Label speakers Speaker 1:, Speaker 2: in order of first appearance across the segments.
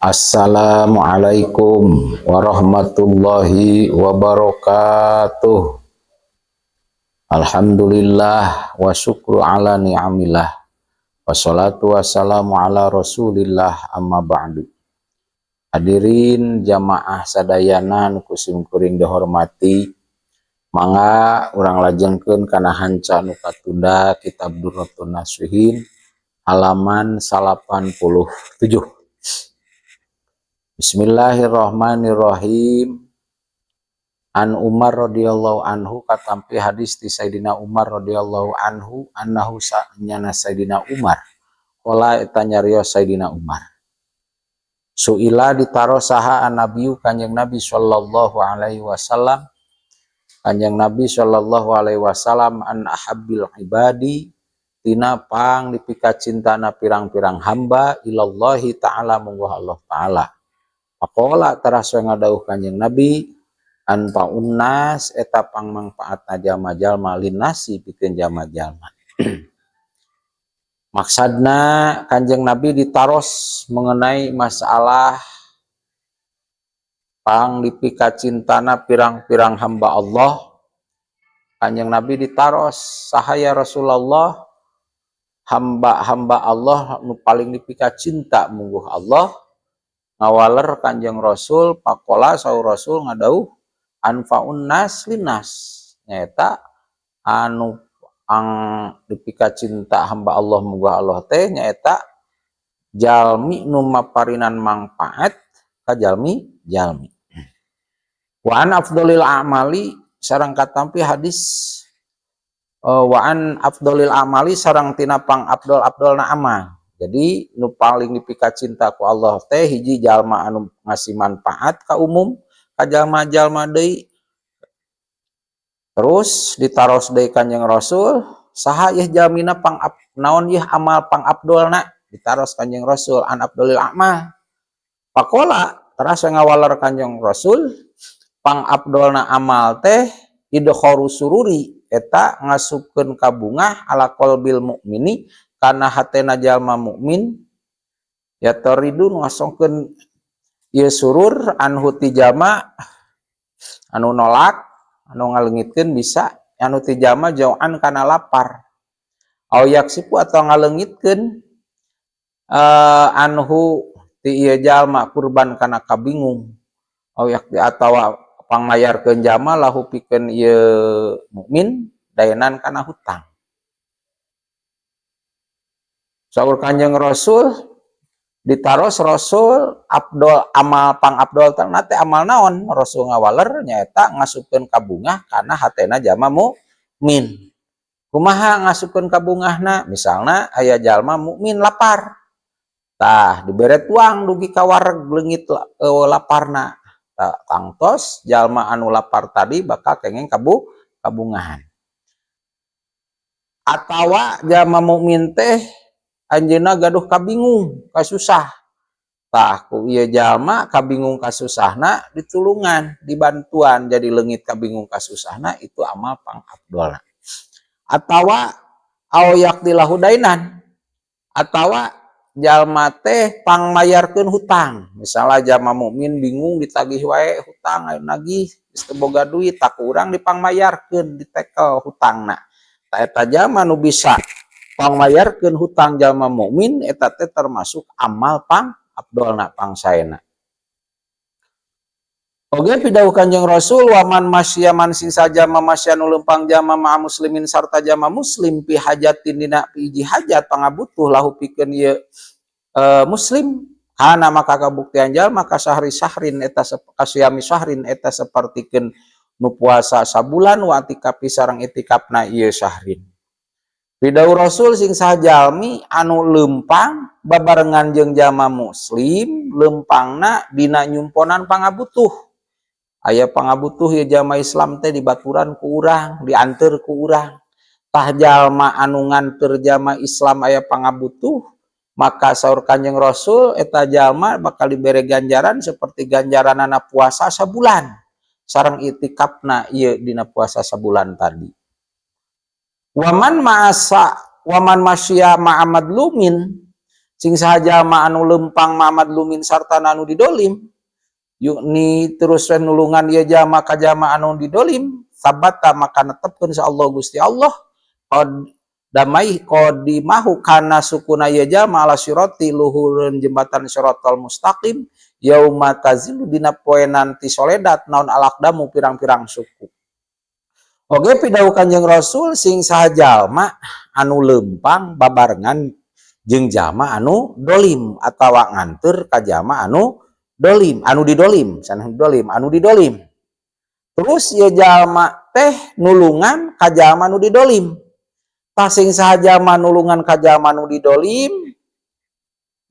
Speaker 1: Assalamualaikum warahmatullahi wabarakatuh. Alhamdulillah wa syukru ala ni'amillah. Wassalatu wassalamu ala rasulillah, amma ba'du. Hadirin jamaah sadayana nu ku simkuring dihormati, mangga urang lajengkeun kana hanca nu katunda, kitab Durratun Nasuhin halaman 87. Bismillahirrahmanirrahim. An Umar radhiyallahu anhu, katampi hadis ti Sayyidina Umar radhiyallahu anhu, annahu sanyana Sayyidina Umar qala, eta nyarios Sayyidina Umar, suila, ditaros saha an-nabiyyu, Kanjeng Nabi sallallahu alaihi wasallam, Kanjeng Nabi sallallahu alaihi wasallam, an ahabbil ibadi, tina pang dipika cintana pirang-pirang hamba, ilallahi ta'ala, mungguh Allah ta'ala. Faqala, teras ngadawuh Kanjeng Nabi, anfa'un nas, eta pangmangpaatna jalma-jalma, linnasi, pikeun jalma-jalma. Maksudna Kanjeng Nabi ditaros mengenai masalah pang dipika cintana pirang-pirang hamba Allah. Kanjeng Nabi ditaros, "Saha ya Rasulullah hamba-hamba Allah nu paling dipika cinta mungguh Allah?" Ngawaler Kanjeng Rasul, faqala, saur Rasul ngadawuh, anfa'un nas linnas, nyaeta anu ang dipika cinta hamba Allah mungguh Allah teh nyaeta jalmi nu maparinan mangpaat ka jalmi jalmi. Wa an afdholil a'mali, sareng katampi hadis wa an afdholil a'mali, sareng tina pang afdol afdolna amal. Jadi nu paling dipika cinta ku Allah teh hiji, jalma anu ngasih manfaat ka umum, ka jalma-jalma deui. Terus ditaros deui Kanjeng Rasul, saha yeuh jalmina pang naon yeuh amal pang afdolna? Ditaros Kanjeng Rasul an afdolil a'mal. Faqala, teras ngawaler Kanjeng Rasul, pang afdolna amal teh idkhalu sururi, eta ngasupkeun kabungah, ala qalbil mukmini, kana hatena jalma mukmin, yathridu, ngasongkeun ieu surur, anhu, ti jalma anu nolak, anu ngaleungitkeun bisa, anu ti jalma jau'an, kana lapar, au yaksifu, atau ngaleungitkeun, anhu, ti ieu jalma, kurban, kana kabingung, au yaqdi, atawa pangmayarkeun jalma, lahu, pikeun ieu mukmin, dainan, kana hutang. Saur Kanjeng Rasul, ditaros Rasul afdol amal pang afdol teh amal naon? Rasul ngawaler nyaeta ngasupkeun kabungah kana hatena jalma mukmin. Kumaha ngasupkeun kabungahna? Misalna aya jalma mukmin lapar, tah dibere tuang dugi ka wareg, leungit laparna. Tah, tangtos jalma anu lapar tadi bakal kenging kabungahan. Atawa jalma mukmin teh anjeunna gaduh kabingung, kasusah. Tah, ku ieu jalma kabingung kasusahna ditulungan, dibantuan, jadi leungit kabingung kasusahna, itu amal pang afdolna. Atawa au yaqdi lahu dainan, atawa jalma teh pangmayarkeun hutang. Misalnya jalma mukmin bingung, ditagih wae hutang, ayo nagih geus teu boga duit, tah ku urang dipangmayarkeun, ditekel hutangna. Tah, eta jalma nu bisa pangmayarkeun hutang jalma mukmin, eta teh termasuk amal pang afdolna, pangsaena. Oge pidawuh Kanjeng Rasul, waman masya man, sing saha masya, nu leumpang jalma, ma'a muslimin, sarta jalma muslim, fi hajatin, dina hiji hajat, pangabutuh, lahu, pikeun ieu muslim, kana, maka kabuktian jalma, kasahri sahrin, eta kasiyami sahrin, eta sapertikeun nu puasa sabulan, wa i'tikafi, sareng itikafna ieu sahrin. Pidawuh Rasul, sing saha jalmi anu leumpang babarengan jeung jalma muslim, leumpangna dina nyumponan pangabutuh. Aya pangabutuh ya jalma Islam teh, dibaturan ku urang, dianteur ku urang. Tah, jalma anu nganteur jalma Islam aya pangabutuh, maka saur Kanjeng Rasul eta jalma bakal dibere ganjaran seperti ganjaranana puasa sabulan sareng itikafna ieu dina puasa sabulan tadi. Waman ma'asa waman masya ma'a madlumin. Sing saha jalma anu lempang ma'a madlumin sarta anu didolim, yukni terus we nulungan ieu jalma ka jalma anu didolim, sabata maka netepkeun sa Allah Gusti Allah qadamai qadimahu kana sukuna ieu jalma ala sirati luhureun jembatan siratal mustaqim yauma tazilu dina poe nanti soledat naon alaqdamu pirang-pirang suku. Oge pidawuh Kanjeng Rasul sing saha jalma anu lempang babarengan jeung jalma anu dolim atawa nganteur ka jalma anu dolim, anu didolim, sanes dolim, anu didolim. Terus ieu jalma teh nulungan ka jalma anu didolim. Tah sing saha jalma nulungan ka jalma anu didolim,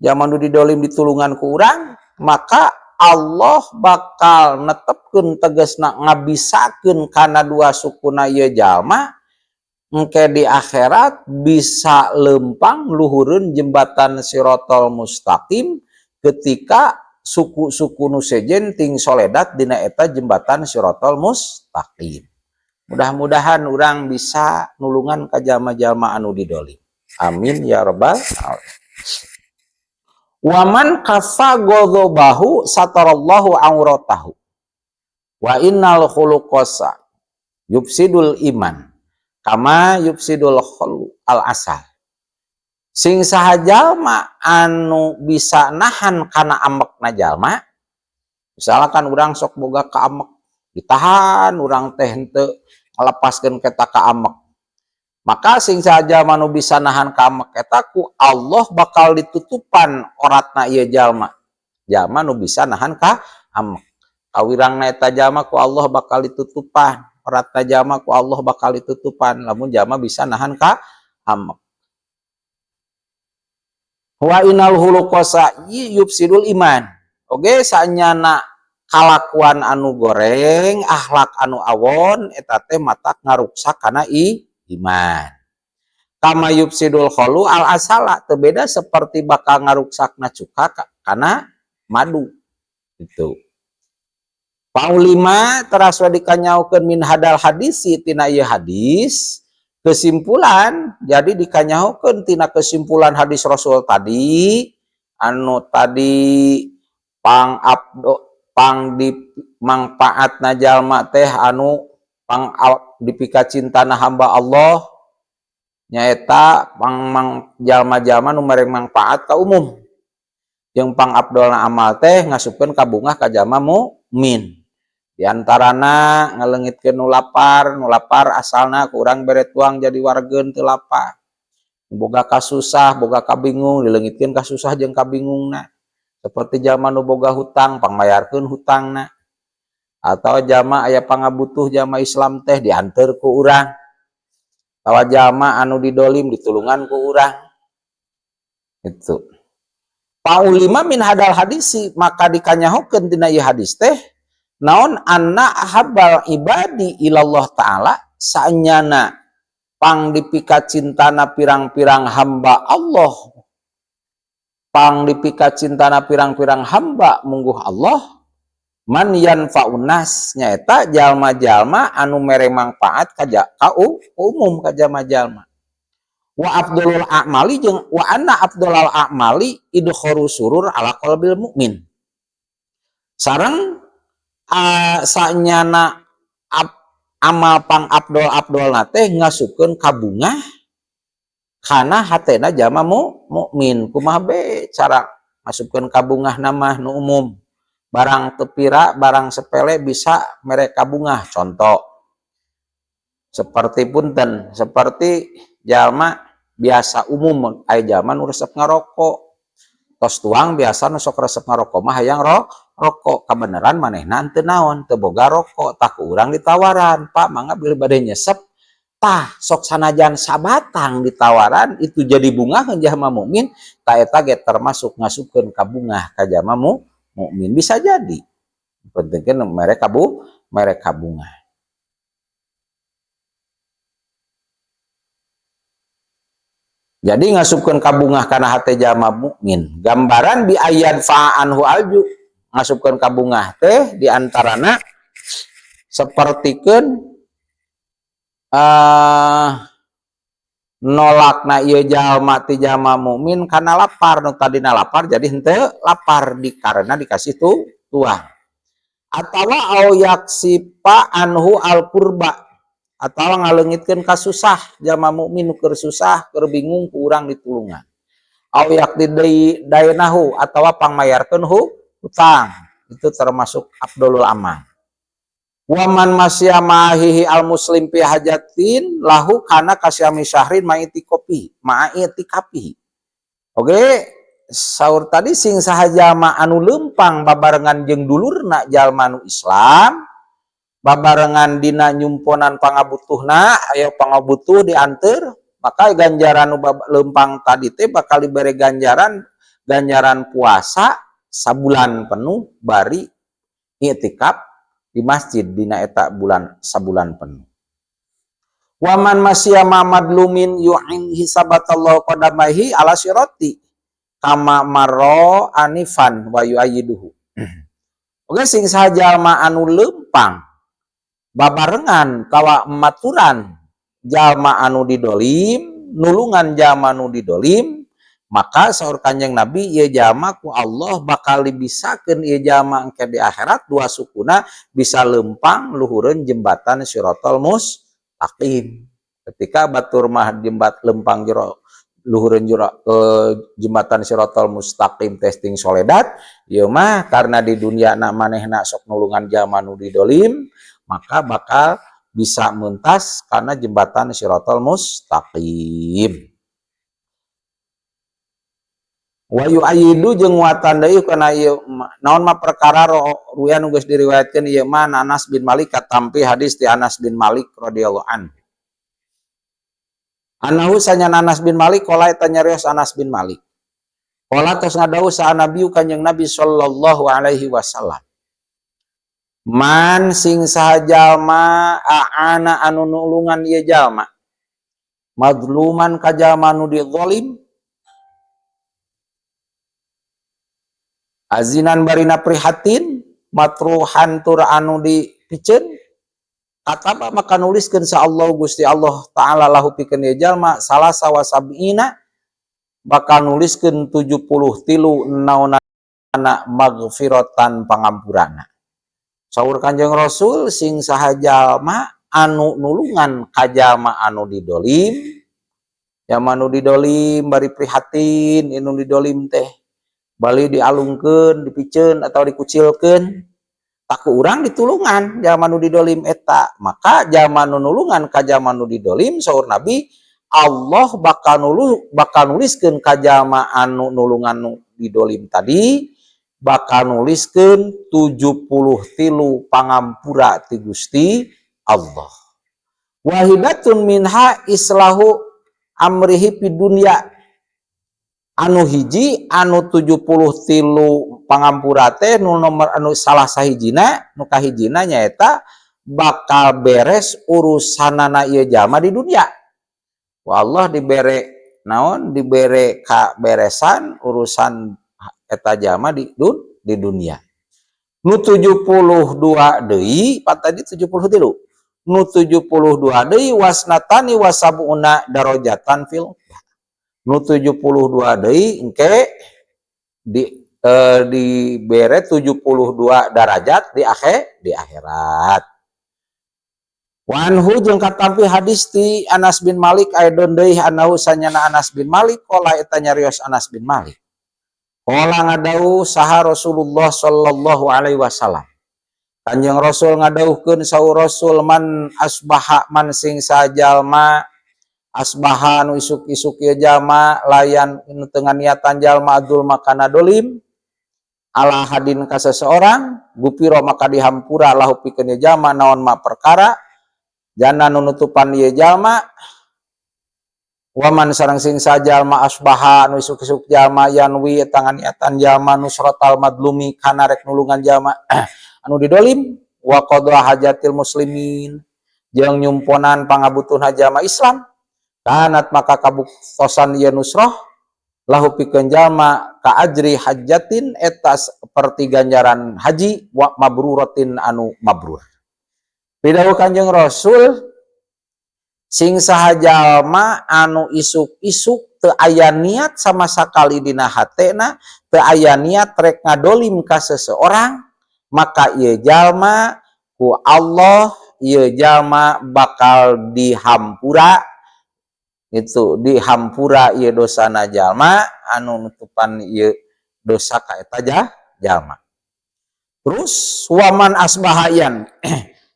Speaker 1: jalma anu didolim ditulungan ku urang, maka Allah bakal netepkeun tegasna ngabisakeun kana dua sukuna ieu jalma engke di akhirat bisa lempang luhureun jembatan sirotol mustaqim ketika suku-suku nu sejen ting soledat dina eta jembatan sirotol mustaqim. Mudah-mudahan urang bisa nulungan ka jalma-jalma anu didolim. Amin ya rabbal alamin. Waman kafa ghadabahu satarallahu auratahu. Wa innal khuluqasa yufsidul iman kama yufsidul khulu al asal. Sing saha jalma anu bisa nahan kana ambekna jalma, misalkan urang sok boga kaamek, ditahan urang teh henteu ngalepaskeun eta kaamek. Maka sing saha jalma nu bisa nahan kaamek eta ku Allah bakal ditutupan oratna ieu jalma. Jalma nu bisa nahan ka amek. Kawirangna eta jalma ku Allah bakal ditutupan, oratna jalma ku Allah bakal ditutupan lamun jalma bisa nahan ka amek. Wa innal huluqasa yufsidul iman. Oge sanyana kalakuan anu goreng, akhlak anu awon eta teh matak ngaruksak kana iman. Kama yufsidul kholu al asala, teu beda seperti bakal ngaruksakna cuka kana madu. Itu. Paulima teras we dikanyaukeun min hadal hadisi tina ieu hadis, kesimpulan jadi dikanyahokeun tina kesimpulan hadis Rasul tadi anu tadi pang abdo pang di mangpaatna jalma teh anu pang dipika cintana hamba Allah nyaeta pang mang jalma-jalma nu mere mangpaat ka umum jeung pang abdolna amal teh ngasupkeun ka bungah ka jalma mukmin. Di antarana ngaleungitkeun nu lapar, nu lapar asalna ku urang bere tuang jadi wargeun teu lapar. Boga kasusah, boga kabingung, dileungitkeun kasusah jeung kabingungna. Seperti jalma nu boga hutang, pangmayarkeun hutangna. Atau jalma aya pangabutuh jalma Islam teh dianteur ku urang. Atawa jalma anu didolim ditulungan ku urang. Itu. Paulima min hadal hadisi, maka dikanyahokeun tina ieu hadis teh naon anna ahabbal ibadi ilallah ta'ala saanyana pang dipika cintana pirang-pirang hamba Allah, pang dipika cintana pirang-pirang hamba mungguh Allah man yanfa'un nas nyaeta jalma-jalma anu mere mangpaat ka umum ka jalma-jalma. Wa afdalul a'mali jeung wa anna afdalul a'mali idkharu surur ala qalbil mukmin. Sareng sanyana amal pang abdol-abdolna teh ngasupkeun ka bungah kana hatena jalma mukmin. Kumaha be cara ngasupkeun ka bungah mah nu umum? Barang teu pira, barang sepele bisa mere kabungah. Contoh seperti punten, seperti jalma biasa umum aya jalma nu resep ngarokok. Tos tuang biasa nu sok resep ngarokok mah hayang rokok, kabeneran manehna teu naon, teu boga rokok, tah ku urang ditawaran, Pak mangga bilih bade nyesep. Tah sok sanajan sabatang ditawaran itu jadi bungah jalma mukmin, tah eta ge termasuk ngasupkeun ka bungah ka jalma mukmin bisa jadi. Pentingkeun mere mere kabungah. Jadi ngasupkeun kabungah kana hate jalma mukmin. Gambaran bi ayat fa'anhu alju ngasupkeun kabungah teh diantarana sapertikeun Nolakna ieu jalma ti jalma mukmin kana lapar, nu tadina lapar jadi henteu lapar di karena dikasih tu tuang. Atawa au yaksipa anhu al kurba, atawa ngaleungitkeun kasusah jalma mukmin nu keur susah, keur bingung ku urang ditulungan. Au yaqdi dainahu, atawa pangmayarkeun hutang, itu termasuk afdolul amal. Waman masya mahihi al muslim fi hajatin lahu kana kasyami syahrin ma'itikopi ma'itikapi. Oke, saur tadi sing saha jalma anu leumpang babarengan jeung dulurna jalma nu Islam babarengan dina nyumponan pangabutuhna, aya pangabutuh dianteur, maka ganjaran nu leumpang tadi teh bakal dibere ganjaran ganjaran puasa sabulan penuh bari i'tikaf di masjid dina eta bulan sabulan penuh. Waman masya madlumin yu'in hisabatallahu qadamaihi ala sirati kama marro anifan wa yu'ayyiduhu. Oke, sing saha jalma anu leumpang babarengan kawa maturan jalma anu didolim, nulungan jalma anu didolim, maka saur Kanjeng Nabi ieu jalma ku Allah bakal dibisakeun ieu jalma engke di akhirat dua sukuna bisa lempang luhureun jembatan Siratal Mustaqim. Ketika batur mah jembat lempang jero luhureun jero jembatan Siratal Mustaqim testing soledat, ieu mah karena di dunia na manehna sok nulungan jalma nu didolim, maka bakal bisa mentas karena jembatan Siratal Mustaqim. Wa yu'ayyidu jeung nguatan deui kana ieu naon mah perkara ruya nu geus diriwayatkeun ieu mah Anas bin Malik, katampi hadis ti Anas bin Malik radhiyallahu anhu. Anahu sanyana Anas bin Malik qala eta nyarios Anas bin Malik. Qala tos ngadawuh saha Nabi Kanjeng Nabi sallallahu alaihi wasallam. Man sing saha jalma a'ana anu nulungan ieu jalma madluman ka jalma nu dizalim azinan barina prihatin matruhan tur anu dipiceun kataba maka nuliskeun sa Allah Gusti Allah taala lahu pikeun ieu jalma salasa wa sab'ina bakal nuliskeun 73 naonana magfiratan pangampurana. Saur Kanjeng Rasul sing saha jalma anu nulungan ka jalma anu didolim, jalma anu didolim bari prihatin anu didolim teh bali dialungkeun, dipiceun atau dikucilkeun, tak ku urang ditulungan jalma nu didolim eta, maka jalma nu nulungan ka jalma nu didolim saur Nabi Allah bakal nuliskeun ka jalma anu nulungan nu didolim tadi bakal nuliskeun 73 pangampura ti Gusti Allah. Wahidatun minha islahu amrihi fid dunya, anu hiji anu 73 pangampura teh nu nomor anu salah sahijina nu kahijina nyaeta bakal beres urusanana ieu jalma di dunia. Wa Allah dibere naon, dibere kaberesan urusan eta jalma di dunia. Nu 72 deui, pat tadi 73. Nu 72 deui wasnatani wasabuna darajatan fil. Nu 72 deui engke dibere 72 darajat di akhirat. Wa anhu jeung katampi hadis ti Anas bin Malik aidon deui anahu sanyana Anas bin Malik qala eta nyarios Anas bin Malik. Qala ngadawuh saha Rasulullah sallallahu alaihi wasallam. Kanjeng Rasul ngadawuhkeun saur Rasul man asbaha man sing sajalma asbaha nu isuk-isuk ieu jalma layan nu teu nganiatan jalma adzul makana dolim ala hadin ka seseorang gupiro maka dihampura lahu pikeun ieu jalma naon ma perkara jana nu nutupan ieu jalma waman sareng sing sajalma asbaha nu isuk-isuk jalma yanwi tanganiatan jalma nusratal madlumi kana rek nulungan jalma anu didolim wa qadha hajatil muslimin jeung nyumponan pangabutuhna jalma Islam kanat maka kabuktosan ieu nusrah lahu pikeun jalma ka ajri hajatin eta saperti ganjaran haji wa mabruratin anu mabrur. Pidawuh Kanjeng Rasul Sing saha jalma anu isuk-isuk teu aya niat sama sakali dina hatena, teu aya niat rek ngadolim ka seseorang, maka ieu jalma ku Allah ieu jalma bakal dihampura itu, dihampura ieu dosana jalma anu nutupan ieu dosa ka eta jalma. Terus waman asbahayan,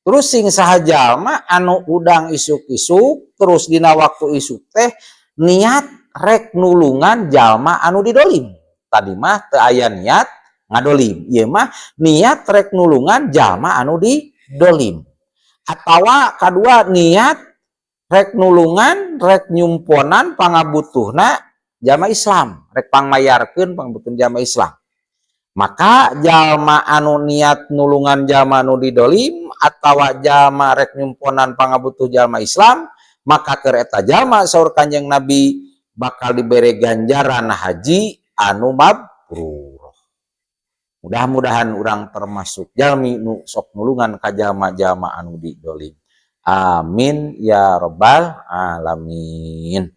Speaker 1: terus sing saha jalma anu udang isuk-isuk, terus dina waktu isuk teh niat rek nulungan jalma anu didolim. Tadi mah teu aya niat ngadolim, ieu mah niat rek nulungan jalma anu didolim, atawa kadua niat rek nulungan, rek nyumponan pangabutuhna jalma Islam, rek pangmayarkeun pangabutuhna jalma Islam. Maka jalma anu niat nulungan jalma anu didolim atawa jalma rek nyumponan pangabutuh jalma Islam, maka keur eta jalma saur Kanjeng Nabi bakal dibere ganjaran haji anu mabrur. Mudah-mudahan urang termasuk jalmi nu sok nulungan ka jalma-jalma anu didolim. Amin ya robbal alamin.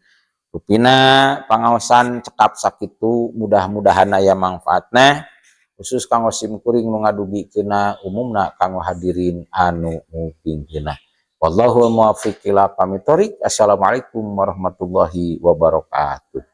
Speaker 1: Rupina pangaosan cekap sakitu, mudah-mudahan aya manfaatna, khusus kanggo sim kuring nu ngadugikeunna, umumna kanggo hadirin anu ngupingkeunna. Wallahu muwaffiq ila aqwamit thoriq. Assalamualaikum warahmatullahi wabarakatuh.